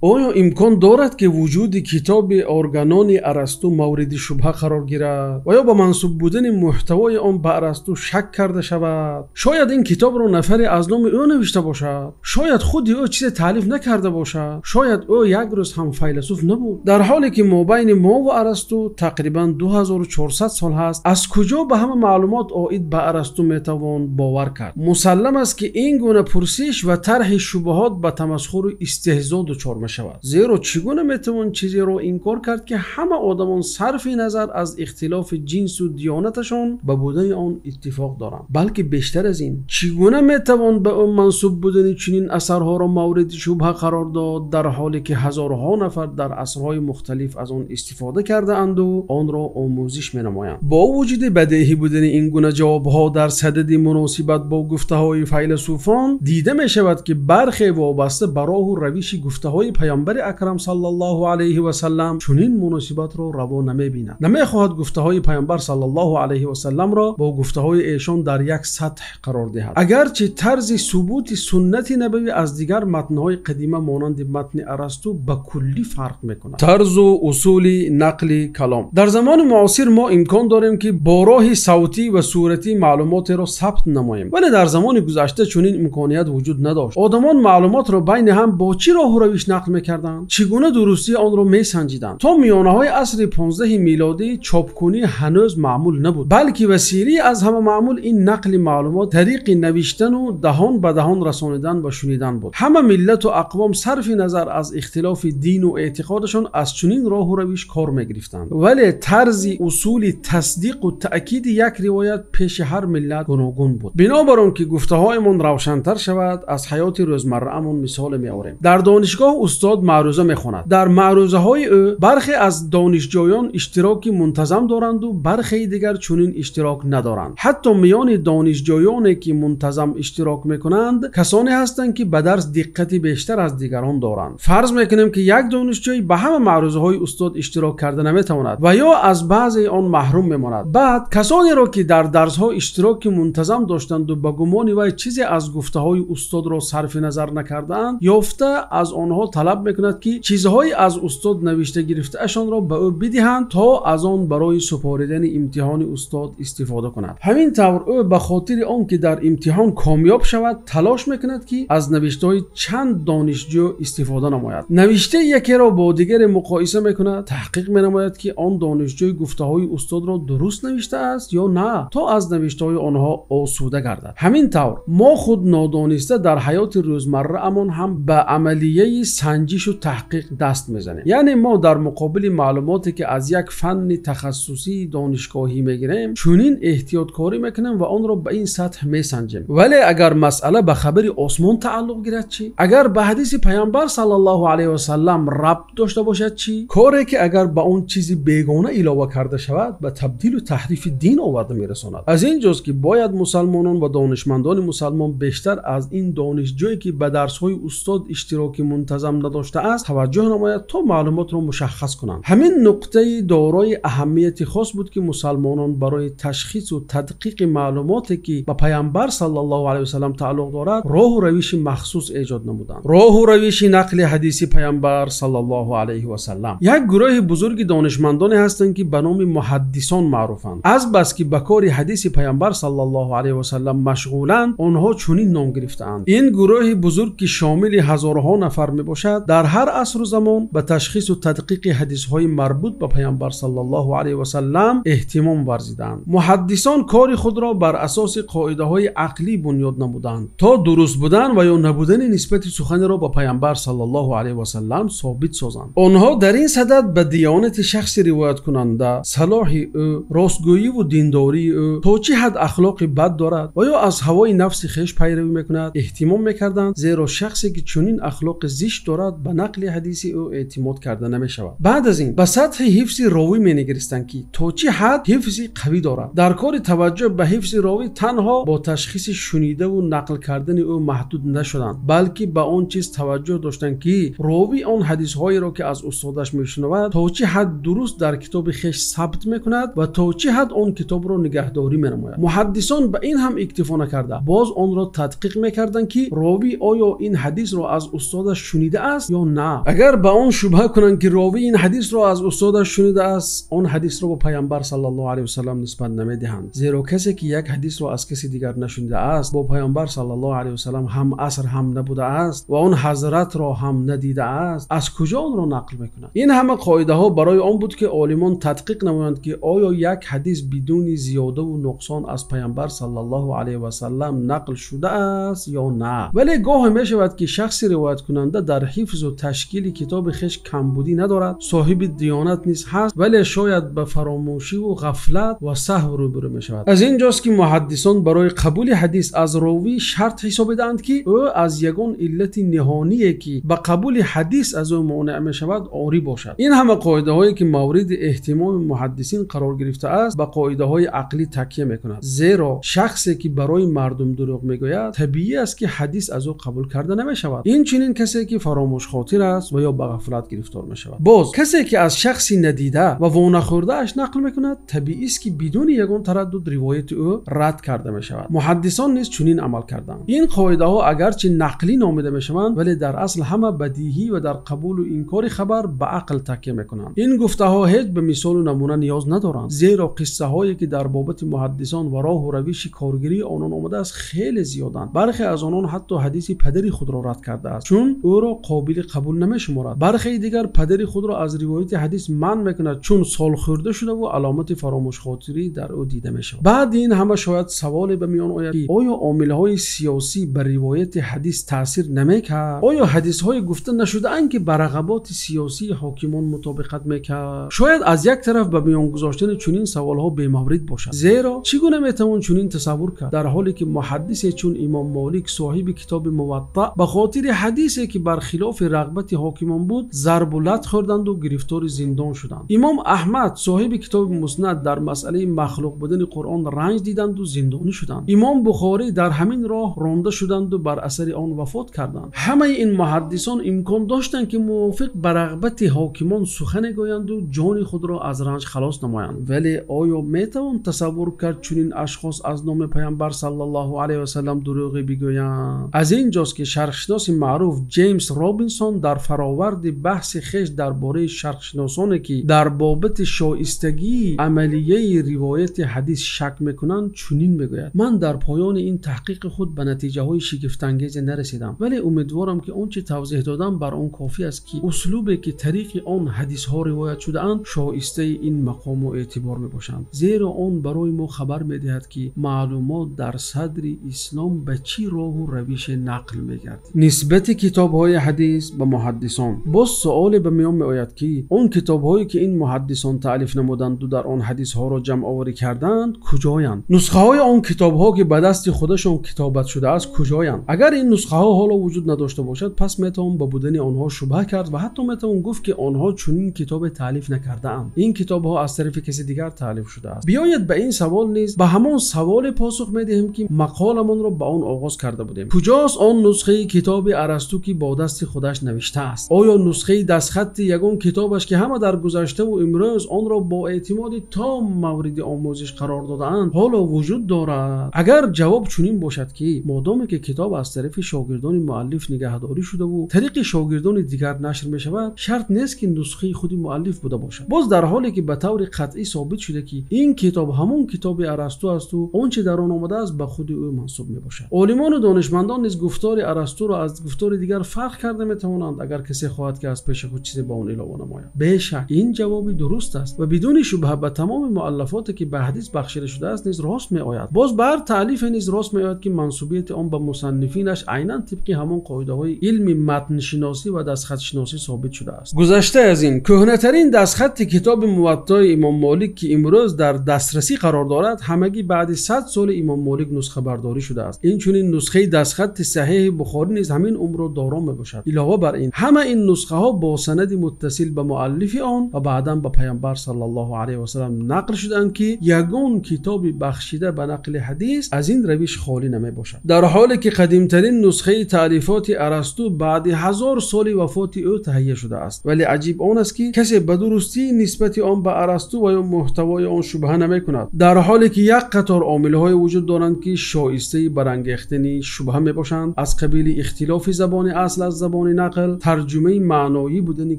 Оё имкон дорад, ки вуҷуди китоби Органони Арасту мавриди шубҳа қарор гирад ва ё ба мансуб будани мӯҳтавои он ба Арасту шак карда шавад? Шояд ин китобро нафаре аз номи ӯ навишта бошад. Шояд худи ӯ чизе таълиф накарда бошад. Шояд ӯ як рӯз ҳам файласуф набуд. Дар ҳоле ки мобайни мо ва Арасту тақрибан 2400 сол ҳаст, аз куҷо ба ҳама маълумот оид ба Арасту метавон бовар кард? Мусаллам аст, ки ин гуна пурсиш ва тарҳи шубҳот ба тамасхур ва истеҳзо дучор мешавад. Зеро чӣ гуна метавон чизеро инкор кард, ки ҳама одамон сарфи назар аз ихтилофи ҷинс ва диёнаташон ба будани он иттифоқ доранд? Балки бештар аз ин, чӣ гуна метавон ба ӯ мансуб будани чунин асарҳоро мавриди шубҳа қарор дод, дар ҳоле ки ҳазорҳо нафар дар асрҳои мухталиф аз он истифода кардаанд ва онро омӯзиш менамоянд? Бо вуҷуди бадеҳӣ будани ин гуна ҷавобҳо дар садади муносибат бо гуфтаҳои файласуфон дида мешавад, ки бархе вобаста ба роҳу равиши гуфтаҳои Паёмбари Акрам саллаллоҳу алайҳи васаллам чунин муносибатро раво намебинад. Намехоҳад гуфтаҳои Паёмбар саллаллоҳу алайҳи васалламро бо гуфтаҳои эшон дар як сатҳ қарор диҳад. Агарчи тарзи субути суннати набавӣ аз дигар матнҳои қадима монанди матни Арасту ба куллӣ фарқ мекунад. Тарзу усули нақли калом. Дар замони муосир мо имкон дорем, ки бо роҳи савтӣ ва суратӣ маълумотеро сабт намоем, вале дар замони гузашта чунин имконият вуҷуд надошт. Одамон маълумотро байни ҳам бо чӣ роҳу равиш нақл мекарданд? Чӣ гуна дурустии онро месанҷиданд? То миёнаҳои асри 15 милодӣ чопкунӣ ҳанӯз маъмул набуд, балки василаи аз ҳама маъмул ин нақли маълумот тариқи навиштан ва даҳон ба даҳон расонидан ва шунидан буд. Ҳама миллат ва ақвом сарфи назар аз ихтилофи дин ва эътиқодашон аз чунин роҳу равиш кор мегирифтанд. Вале тарзи усули тасдиқ ва таъкиди як ривоят пеши ҳар миллат гуногун буд. Бинобар он ки гуфтаҳоямон равшантар шавад, аз ҳаёти рӯзмарраамон мисол меорем. Дар донишгоҳ устод маъруза мехонад. Дар маърузаҳои ӯ бархе аз донишҷӯён иштироки мунтазам доранд ва бархе дигар чунин иштирок надоранд. Ҳатто миёни донишҷӯёне ки мунтазам иштирок мекунанд, касоне ҳастанд, ки ба дарс диққати бештар аз дигарон доранд. Фарз мекунем, ки як донишҷӯй ба ҳама маърузаҳои устод иштирок карда наметавонад ва ё аз баъзе он маҳрум мемонад. Баъд касонеро, ки дар дарсҳо иштироки мунтазам доштанд ва ба гумони вай чизе аз гуфтаҳои устодро сарфи назар накардаанд, ёфта аз онҳо талаб мекунад, ки чизҳое аз устод навишта гирифтаашонро ба ӯ бидиҳанд, то аз он барои супоридани имтиҳони устод истифода кунад. Ҳамин тавр ӯ ба хотири он ки дар имтиҳон комёб шавад, талош мекунад, ки аз навиштаҳои чанд донишҷӯ истифода намояд. Навиштаи якеро бо дигаре муқоиса мекунад, таҳқиқ менамояд, ки он донишҷӯй гуфтаҳои устодро дуруст навиштааст ё на, то аз навиштаҳои онҳо осуда гардад. Ҳамин тавр мо худ нодониста дар ҳаёти рӯзмарраамон ҳам ба амалияи санҷиш ва таҳқиқ даст мезанем. Яъне мо дар муқобили маълумоте, ки аз як фанни тахассусии донишгоҳӣ мегирем, чунин эҳтиёткорӣ мекунем ва онро ба ин сатҳ месанҷем. Вале агар масъала ба хабари осмон тааллуқ гирад чӣ? Агар ба ҳадиси Паёмбар саллаллоҳу алайҳи васаллам рабт дошта бошад чӣ? Коре ки агар ба он чизи бегона илова карда шавад, ба табдил ва таҳрифи дин оварда мерасонад. Аз ин ҷост, ки бояд мусалмонон ва донишмандони мусалмон бештар аз ин донишҷӯе, ки ба дарсҳои устод иштироки мунтазам надоштааст, таваҷҷӯҳ намояд, то маълумотро мушаххас кунанд. Ҳамин нуқтаи дорои аҳамияти хос буд, ки мусалмонон барои ташхис ва тадқиқи маълумоте, ки ба Паёмбар саллаллоҳу алайҳи васаллам тааллуқ дорад, роҳу равиши махсус эҷод намуданд. Роҳу равиши нақли ҳадиси Паёмбар саллаллоҳу алайҳи васаллам. Як гурӯҳи бузурги донишмандоне ҳастанд, ки ба номи муҳаддисон маъруфанд. Аз бас ки ба кори ҳадиси Паёмбар саллаллоҳу алайҳи васаллам машғуланд, онҳо чунин ном гирифтаанд. Ин гурӯҳи бузург, ки шомили ҳазорҳо нафар мебошад, дар ҳар асру замон ба ташхис ва тадқиқи ҳадисҳои марбут ба Паёмбар саллаллоҳу алайҳи васаллам эҳтимом варзиданд. Муҳаддисон кори худро бар асоси қоидаҳои ақлӣ бунёд намуданд, то дуруст будан ва ё набудани нисбати суханеро ба Паёмбар саллаллоҳу алайҳи васаллам собит созанд. Онҳо дар ин садад ба диёнати шахси ривояткунанда, салоҳи ӯ, ростгӯӣ ва диндории ӯ, то чӣ ҳад ахлоқи бад дорад ва ё аз ҳавои нафси хеш пайравӣ мекунад, эҳтимом мекарданд, зеро шахсе ки чунин ахлоқи зишт дорад, ба нақли ҳадиси ӯ эътимод карда намешавад. Баъд аз ин ба сатҳи ҳифзи ровӣ менигаристанд, ки то чӣ ҳад ҳифзи қавӣ дорад. Дар кори таваҷҷӯҳ ба ҳифзи ровӣ танҳо бо ташхиси шунида ва нақл кардани ӯ маҳдуд нашуданд, балки ба он чиз таваҷҷӯҳ доштанд, ки ровӣ он ҳадисҳоеро, ки аз устодаш мешунавад, то чӣ ҳад дуруст дар китоби хеш сабт мекунад ва то чӣ ҳад он китобро нигаҳдорӣ менамояд. Муҳаддисон ба ин ҳам иктифо накарда, боз онро тадқиқ мекарданд, ки ровӣ оё ин ҳадисро аз устодаш шунида шунидааст ё на. Агар ба он шубҳа кунанд, ки ровӣ ин ҳадисро аз устодаш шунидааст, он ҳадисро ба Паёмбар саллаллоҳу алайҳи васаллам нисбат намедиҳанд. Зеро касе ки як ҳадисро аз касе дигар нашунидааст, бо Паёмбар саллаллоҳу алайҳи васаллам ҳам аср ҳам набудааст ва он ҳазратро ҳам надидааст, аз куҷо онро нақл мекунад? Ин ҳама қоидаҳо барои он буд, ки олимон тадқиқ намоянд, ки оё як ҳадис бидуни зиёда ва нуқсон аз Паёмбар саллаллоҳу алайҳи васаллам нақл шудааст ё на. Вале гоҳе мешавад, ки шахси ривояткунанда дар ҳифз ва ташкили китоби хеш камбудӣ надорад, соҳиби диёнат низ ҳаст, вале шояд ба фаромӯшӣ ва ғафлат ва саҳв рӯбарӯ мешавад. Аз инҷост, ки муҳаддисон барои қабули ҳадис аз ровӣ шарт ҳисобидаанд, ки ӯ аз ягон иллати ниҳоние, ки ба қабули ҳадис аз ӯ монеъ мешавад, орӣ бошад. Ин ҳама қоидаҳое, ки мавриди эҳтимоми муҳаддисин қарор гирифтааст, ба қоидаҳои ақлӣ такя мекунад. Зеро шахсе ки барои мардум дурӯғ мегӯяд, табиӣ аст, ки ҳадис аз ӯ қабул карда намешавад. Инчунин касе ки фаромӯшхотир аст ва ё ба ғафлат гирифтор мешавад. Боз касе ки аз шахси надида ва вонахӯрдааш нақл мекунад, табиӣ аст, ки бидуни ягон тардид ривояти ӯ рад карда мешавад. Муҳаддисон низ чунин амал карданд. Ин қоидаҳо агарчи нақлӣ номида мешаванд, вале дар асл ҳама бадиҳӣ ва дар қабул ва инкори хабар ба ақл такя мекунанд. Ин гуфтаҳо ҳеҷ ба мисол ва намуна ниёз надоранд, зеро қиссаҳое ки дар бобати муҳаддисон ва роҳу равиши коргирии онон омадааст хеле зиёданд. Бархе аз онон ҳатто ҳадиси падари худро рад кардааст, чун ӯро қобили қабул намешуморад. Бархе дигар падари худро аз ривояти ҳадис манъ мекунад, чун солхӯрда шуда ва аломати фаромӯшхотирӣ дар ӯ дида мешавад. Баъд ин ҳама шояд саволе ба миён ояд, ки оё омилҳои сиёсӣ ба ривояти ҳадис таъсир намекард? Оё ҳадисҳои гуфта нашудаанд, ки ба рағботи сиёсии ҳокимон мутобиқат мекард? Шояд аз як тараф ба миён гузоштани чунин саволҳо бемаврид бошад, зеро чӣ гуна метавон чунин тасаввур кард, дар ҳоле ки муҳаддисе чун Имом Молик соҳиби китоби Муватта ба хотири ҳадисе ки бар хилофи рағбати ҳокимон буд, зарб ва лат хӯрданд ва гирифтори зиндон шуданд. Имом Аҳмад соҳиби китоби Муснад дар масъалаи махлуқ будани Қуръон ранҷ диданд ва зиндонӣ шуданд. Имом Бухорӣ дар ҳамин роҳ ронда шуданд ва бар асари он вафот карданд. Ҳамаи ин муҳаддисон имкон доштанд, ки мувофиқ ба рағбати ҳокимон сухан гӯянд ва ҷони худро аз ранҷ халос намоянд. Вале оё метавон тасаввур кард чунин ашхос аз номи Паёмбар саллаллоҳу алайҳи васаллам дурӯғе бигӯянд? Аз инҷост, ки шарқшиноси маъруф Ҷеймс Робинсон дар фароварди баҳси хеш дар бораи шарқшиносоне, ки дар бобати шоистагии амалияи ривояти ҳадис шак мекунанд, чунин мегӯяд: ман дар поёни ин таҳқиқи худ ба натиҷаҳои шигифтангезе нарасидам, вале умедворам, ки он чи тавзеҳ додам бар он кофӣ аст, ки услубе ки тариқи он ҳадисҳо ривоят шудаанд шоистаи ин мақом ва эътибор мебошанд, зеро он барои мо хабар медиҳад, ки маълумот дар садри ислом ба чӣ роҳу равиш нақл мегардид. Нисбати китобҳои ҳадис ба муҳаддисон. Боз саволе ба миён меояд, ки он китобҳое ки ин муҳаддисон таълиф намуданд ва дар он ҳадисҳоро ҷамъоварӣ карданд куҷоянд? Нусхаҳои он китобҳо, ки ба дасти худашон китобат шудааст, куҷоянд? Агар ин нусхаҳо ҳоло вуҷуд надошта бошад, пас метавон ба будани онҳо шубҳа кард ва ҳатто метавон гуфт, ки онҳо чунин китобе таълиф накардаанд. Ин китобҳо аз тарафи касе дигар таълиф шудааст. Биёед ба ин савол низ ба ҳамон саволе посух медиҳем, ки мақоламонро ба он оғоз карда будем. Куҷост он нусхаи китоби Арасту, ки бо дасти худаш навиштааст? Оё нусхаи дастхати ягон китобаш, ки ҳама дар гузашта ва имрӯз онро бо эътимоди том мавриди омӯзиш қарор додаанд, ҳоло вуҷуд дорад? Агар ҷавоб чунин бошад, ки модоме ки китоб аз тарафи шогирдони муаллиф нигаҳдорӣ шуда ва тариқи шогирдони дигар нашр мешавад, шарт нест, ки нусхаи худи муаллиф буда бошад. Боз дар ҳоле ки ба таври қатъӣ собит шуда, ки ин китоб ҳамон китоби Арасту аст ва он чи дар он омадааст ба худи ӯ мансуб мебошад. Олимон ва донишмандон низ гуфтори Арастуро аз гуфтори дигар фарқ карда метавонанд, агар касе хоҳад, ки аз пеши худ чизе ба он илова намояд. Бешак ин ҷавоби дуруст аст ва бидуни шубҳа ба тамоми муаллафоте ки ба ҳадис бахшида шудааст низ рост меояд. Боз ба ҳар таълифе низ рост меояд, ки мансубияти он ба мусаннифинаш айнан тибқи ҳамон қоидаҳои илми матншиносӣ ва дастхатшиносӣ собит шудааст. Гузашта аз ин, кӯҳнатарин дастхати китоби Муваттои Имом Молик, ки имрӯз дар дастрасӣ қарор дорад, ҳамагӣ баъди 100 соли Имом Молик нусхабардорӣ шудааст. Инчунин нусхаи дастхати Саҳеҳи Бухорӣ низ ҳамин умрро доро мебошад. Илова бар ин, ҳама ин нусхаҳо бо санади муттасил ба муаллифи он ва баъдан ба Паёмбар саллаллоҳу алайҳи васаллам нақл шудаанд, ки ягон китоби бахшида ба нақли ҳадис аз ин равиш холӣ намебошад. Дар ҳоле ки қадимтарин нусхаи таълифоти Арасту баъди 1000 соли вафоти ӯ таҳия шудааст. Вале аҷиб он аст, ки касе ба дурустии нисбати он ба Арасту ва ё муҳтавои он шубҳа намекунад, дар ҳоле ки як қатор омилҳое вуҷуд доранд, ки шоистаи барангехтани шубҳа мебошанд, аз қабили ихтилофи забони асл аз забони забони нақл, тарҷумаи маъноӣ будани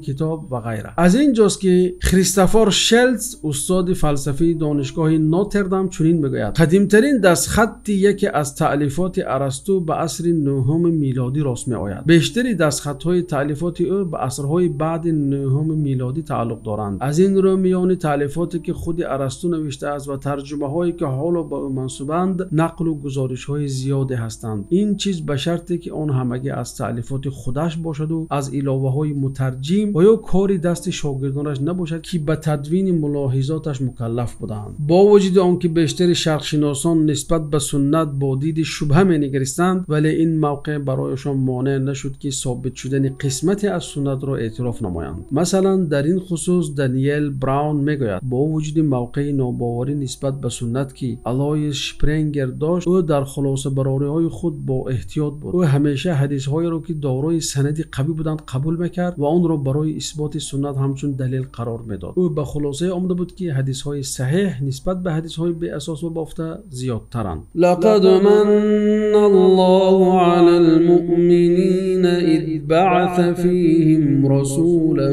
китоб ва ғайра. Аз инҷост, ки Кристофер Шелтс, устоди фалсафаи донишгоҳи Нотрдам, чунин мегӯяд: қадимтарин дастхати яке аз таълифоти Арасту ба асри нӯҳуми милодӣ рост меояд. Бештари дастхатҳои таълифоти ӯ ба асрҳои баъди нӯҳуми милодӣ тааллуқ доранд. Аз ин рӯ миёни таълифоте, ки худи Арасту навиштааст ва тарҷумаҳое, ки ҳоло ба ӯ мансубанд, нақл ва гузоришҳои зиёде ҳастанд. Ин чиз ба шарте, ки он ҳамагӣ аз таълифоти худаш бошад ва аз иловаҳои мутарҷим ва ё кори дасти шогирдонаш набошад, ки ба тадвини мулоҳизоташ мукаллаф буданд. Бо вуҷуди он ки бештари шарқшиносон нисбат ба суннат бо диди шубҳа менигаристанд, вале ин мавқеъ барояшон монеъ нашуд, ки собит шудани қисмате аз суннатро эътироф намоянд. Масалан, дар ин хусус Даниэл Браун мегӯяд: бо вуҷуди мавқеи нобоварӣ нисбат ба суннат, ки Алоис Шпренгер дошт, ӯ дар хулосабарориҳои худ бо эҳтиёт буд. Ӯ ҳамеша ҳадисҳоеро, ки дорои санади қавӣ буданд, қабул мекард ва онро барои исботи суннат ҳамчун далел қарор медод. Ӯ ба хулосае омада буд, ки ҳадисҳои саҳеҳ нисбат ба ҳадисҳои беасос ва бофта зиёдтаранд. لقد من الله على المؤمنين إذ بعث فيهم رسولا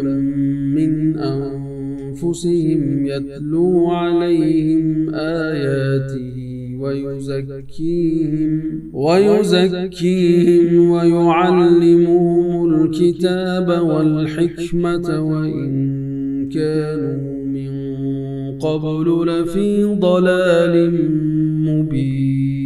من أنفسهم يتلو عليهم آياته ويزكيهم ويعلمهم الكتاب والحكمة وإن كانوا من قبل لفي ضلال مبين.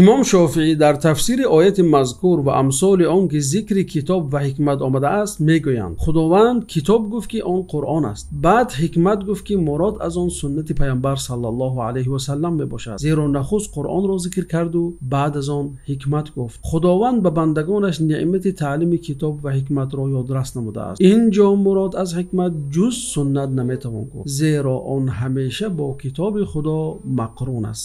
Имом Шофеъӣ дар тафсири ояти мазкур ва амсоли он, ки зикри китоб ва ҳикмат омадааст, мегӯянд: Худованд китоб гуфт, ки он Қуръон аст. Баъд ҳикмат гуфт, ки мурод аз он суннати Паёмбар саллаллоҳу алайҳи васаллам мебошад. Зеро нахуст Қуръонро зикр кард ва баъд аз он ҳикмат гуфт. Худованд ба бандагонаш неъмати таълими китоб ва ҳикматро ёдрас намудааст. Инҷо мурод аз ҳикмат ҷуз суннат наметавон гуфт, зеро он ҳамеша бо китоби Худо мақрун аст.